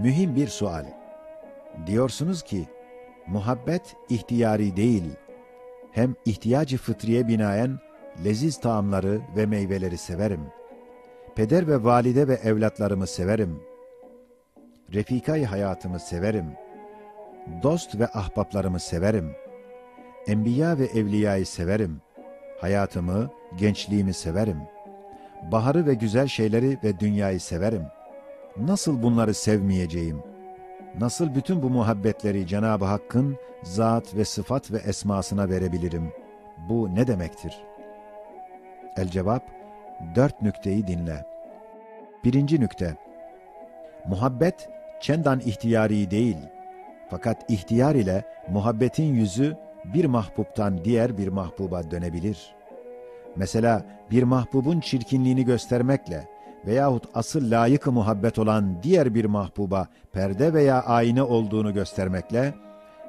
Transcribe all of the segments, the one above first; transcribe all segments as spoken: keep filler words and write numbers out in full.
Mühim bir sual. Diyorsunuz ki, muhabbet ihtiyari değil. Hem ihtiyacı fıtriye binaen leziz taamları ve meyveleri severim. Peder ve valide ve evlatlarımı severim. Refikayı hayatımı severim. Dost ve ahbaplarımı severim. Enbiya ve evliyayı severim. Hayatımı, gençliğimi severim. Baharı ve güzel şeyleri ve dünyayı severim. Nasıl bunları sevmeyeceğim? Nasıl bütün bu muhabbetleri Cenab-ı Hakk'ın zat ve sıfat ve esmasına verebilirim? Bu ne demektir? El-Cevap, dört nükteyi dinle. Birinci nükte. Muhabbet çendan ihtiyari değil. Fakat ihtiyar ile muhabbetin yüzü bir mahbuptan diğer bir mahbuba dönebilir. Mesela bir mahbubun çirkinliğini göstermekle veyahut asıl layık-ı muhabbet olan diğer bir mahbuba perde veya ayna olduğunu göstermekle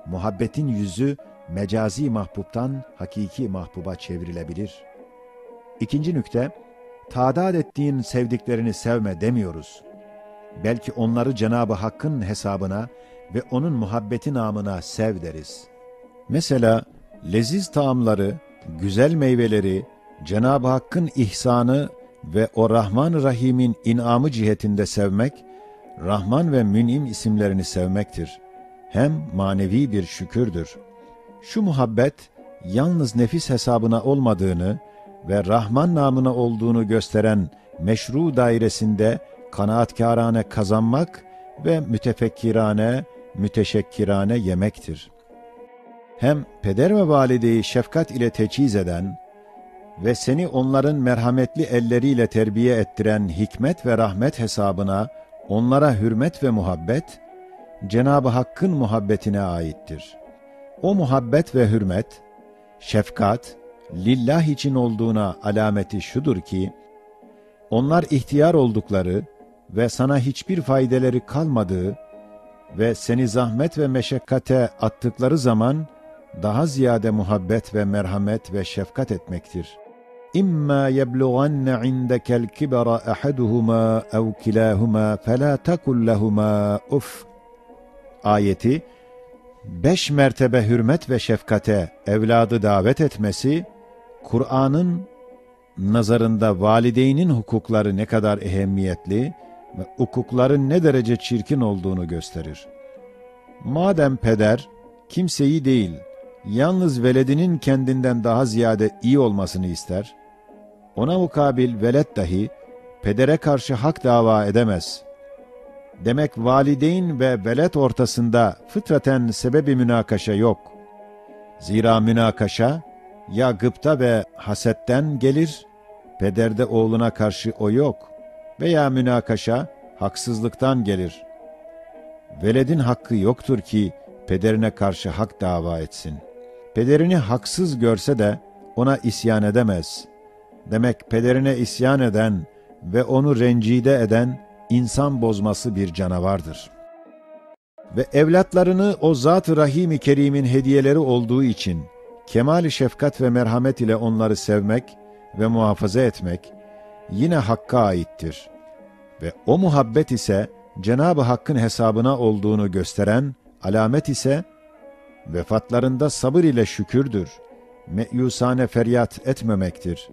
muhabbetin yüzü mecazi mahbuptan hakiki mahbuba çevrilebilir. İkinci nükte, taadat ettiğin sevdiklerini sevme demiyoruz. Belki onları Cenab-ı Hakk'ın hesabına ve onun muhabbeti namına sev deriz. Mesela leziz taamları, güzel meyveleri, Cenab-ı Hakk'ın ihsanı ve o Rahman-ı Rahim'in inamı cihetinde sevmek, Rahman ve Mün'im isimlerini sevmektir. Hem manevi bir şükürdür. Şu muhabbet, yalnız nefis hesabına olmadığını ve Rahman namına olduğunu gösteren meşru dairesinde kanaatkârane kazanmak ve mütefekkirane, müteşekkirane yemektir. Hem peder ve valideyi şefkat ile teçhiz eden ve seni onların merhametli elleriyle terbiye ettiren hikmet ve rahmet hesabına onlara hürmet ve muhabbet, Cenab-ı Hakk'ın muhabbetine aittir. O muhabbet ve hürmet, şefkat, lillah için olduğuna alameti şudur ki, onlar ihtiyar oldukları ve sana hiçbir faydeleri kalmadığı ve seni zahmet ve meşakkate attıkları zaman daha ziyade muhabbet ve merhamet ve şefkat etmektir. إما يبلغن عندك الكبر أحدهما أو كلاهما فلا تقل لهما أف. Ayeti, beş mertebe hürmet ve şefkate evladı davet etmesi, Kur'an'ın nazarında valideynin hukukları ne kadar ehemmiyetli ve hukukların ne derece çirkin olduğunu gösterir. Madem peder kimseyi değil, yalnız veledinin kendinden daha ziyade iyi olmasını ister, ona mukabil velet dahi pedere karşı hak dava edemez. Demek valideyn ve velet ortasında fıtraten sebebi münakaşa yok. Zira münakaşa ya gıpta ve hasetten gelir, pederde oğluna karşı o yok, veya münakaşa haksızlıktan gelir. Veledin hakkı yoktur ki pederine karşı hak dava etsin. Pederini haksız görse de ona isyan edemez. Demek pederine isyan eden ve onu rencide eden insan bozması bir canavardır. Ve evlatlarını o Zat-ı Rahim-i Kerim'in hediyeleri olduğu için kemal-i şefkat ve merhamet ile onları sevmek ve muhafaza etmek yine Hakk'a aittir. Ve o muhabbet ise Cenab-ı Hakk'ın hesabına olduğunu gösteren alamet ise vefatlarında sabır ile şükürdür, meyusane feryat etmemektir.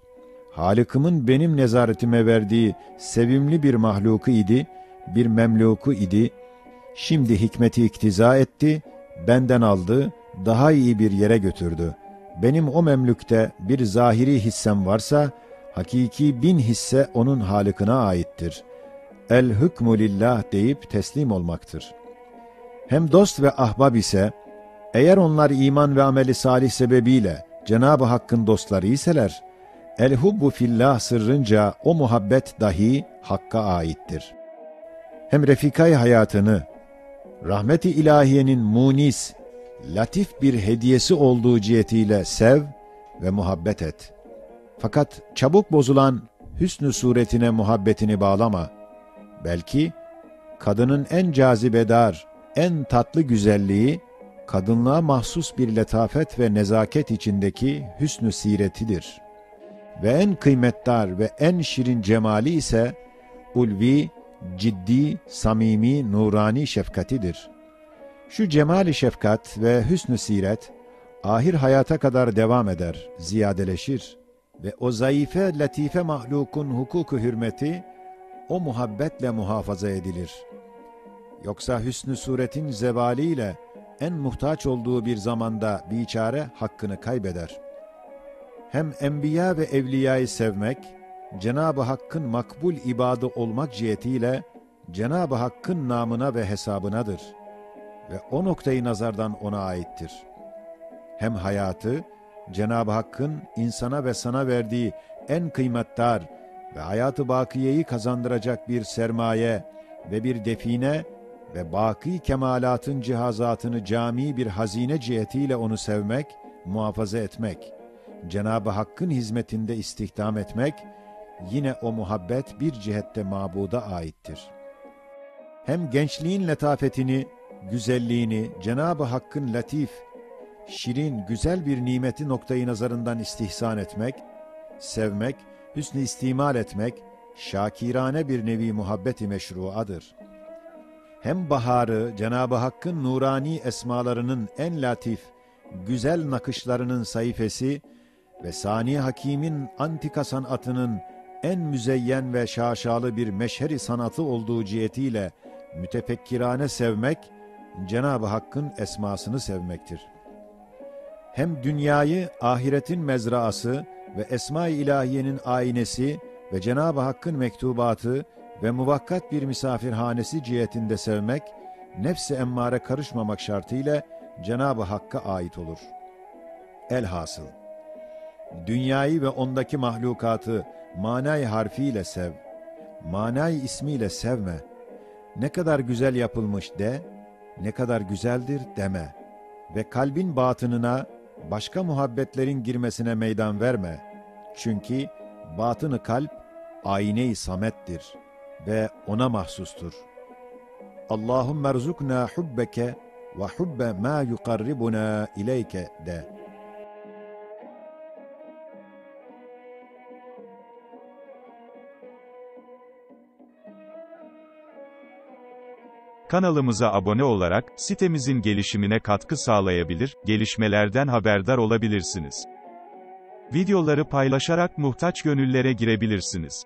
Halık'ımın benim nezaretime verdiği sevimli bir mahluku idi, bir memluku idi. Şimdi hikmeti iktiza etti, benden aldı, daha iyi bir yere götürdü. Benim o memlükte bir zahiri hissem varsa, hakiki bin hisse onun Halık'ına aittir. El hükmü lillah deyip teslim olmaktır. Hem dost ve ahbab ise, eğer onlar iman ve ameli salih sebebiyle Cenab-ı Hakk'ın dostları iseler, el hubbu fillah sırrınca o muhabbet dahi Hakk'a aittir. Hem refikay hayatını, rahmet-i ilahiyenin munis, latif bir hediyesi olduğu cihetiyle sev ve muhabbet et. Fakat çabuk bozulan hüsnü suretine muhabbetini bağlama. Belki kadının en cazibedar, en tatlı güzelliği, kadınlığa mahsus bir letafet ve nezaket içindeki hüsnü siretidir. Ve en kıymetdar ve en şirin cemali ise ulvi, ciddi, samimi, nurani şefkatidir. Şu cemali şefkat ve hüsnü siret ahir hayata kadar devam eder, ziyadeleşir. Ve o zaife, latife mahlukun hukuku hürmeti o muhabbetle muhafaza edilir. Yoksa hüsnü suretin zevaliyle en muhtaç olduğu bir zamanda biçare hakkını kaybeder. Hem enbiya ve evliyayı sevmek, Cenab-ı Hakk'ın makbul ibadı olmak cihetiyle Cenab-ı Hakk'ın namına ve hesabınadır ve o noktayı nazardan ona aittir. Hem hayatı, Cenab-ı Hakk'ın insana ve sana verdiği en kıymetdar ve hayat-ı bakiyeyi kazandıracak bir sermaye ve bir define ve baki kemalatın cihazatını cami bir hazine cihetiyle onu sevmek, muhafaza etmek, Cenab-ı Hakk'ın hizmetinde istihdam etmek, yine o muhabbet bir cihette mabuda aittir. Hem gençliğin letafetini, güzelliğini Cenab-ı Hakk'ın latif, şirin, güzel bir nimeti noktayı nazarından istihsan etmek, sevmek, hüsnü istimal etmek, şakirane bir nevi muhabbeti meşruadır. Hem baharı Cenab-ı Hakk'ın nurani esmalarının en latif, güzel nakışlarının saifesi ve Sani Hakim'in antika sanatının en müzeyyen ve şaşalı bir meşheri sanatı olduğu cihetiyle mütefekkirane sevmek, Cenab-ı Hakk'ın esmasını sevmektir. Hem dünyayı ahiretin mezraası ve Esma-i İlahiye'nin aynesi ve Cenab-ı Hakk'ın mektubatı ve muvakkat bir misafirhanesi cihetinde sevmek, nefs-i emmare karışmamak şartıyla Cenab-ı Hakk'a ait olur. Elhasıl, dünyayı ve ondaki mahlukatı manay harfiyle sev, manay ismiyle sevme. Ne kadar güzel yapılmış de, ne kadar güzeldir deme. Ve kalbin batınına başka muhabbetlerin girmesine meydan verme. Çünkü batını kalp ayne-i samettir ve ona mahsustur. Allahümme erzukna hubbeke ve hubbe ma yuqarribuna ileyke de. Kanalımıza abone olarak sitemizin gelişimine katkı sağlayabilir, gelişmelerden haberdar olabilirsiniz. Videoları paylaşarak muhtaç gönüllere girebilirsiniz.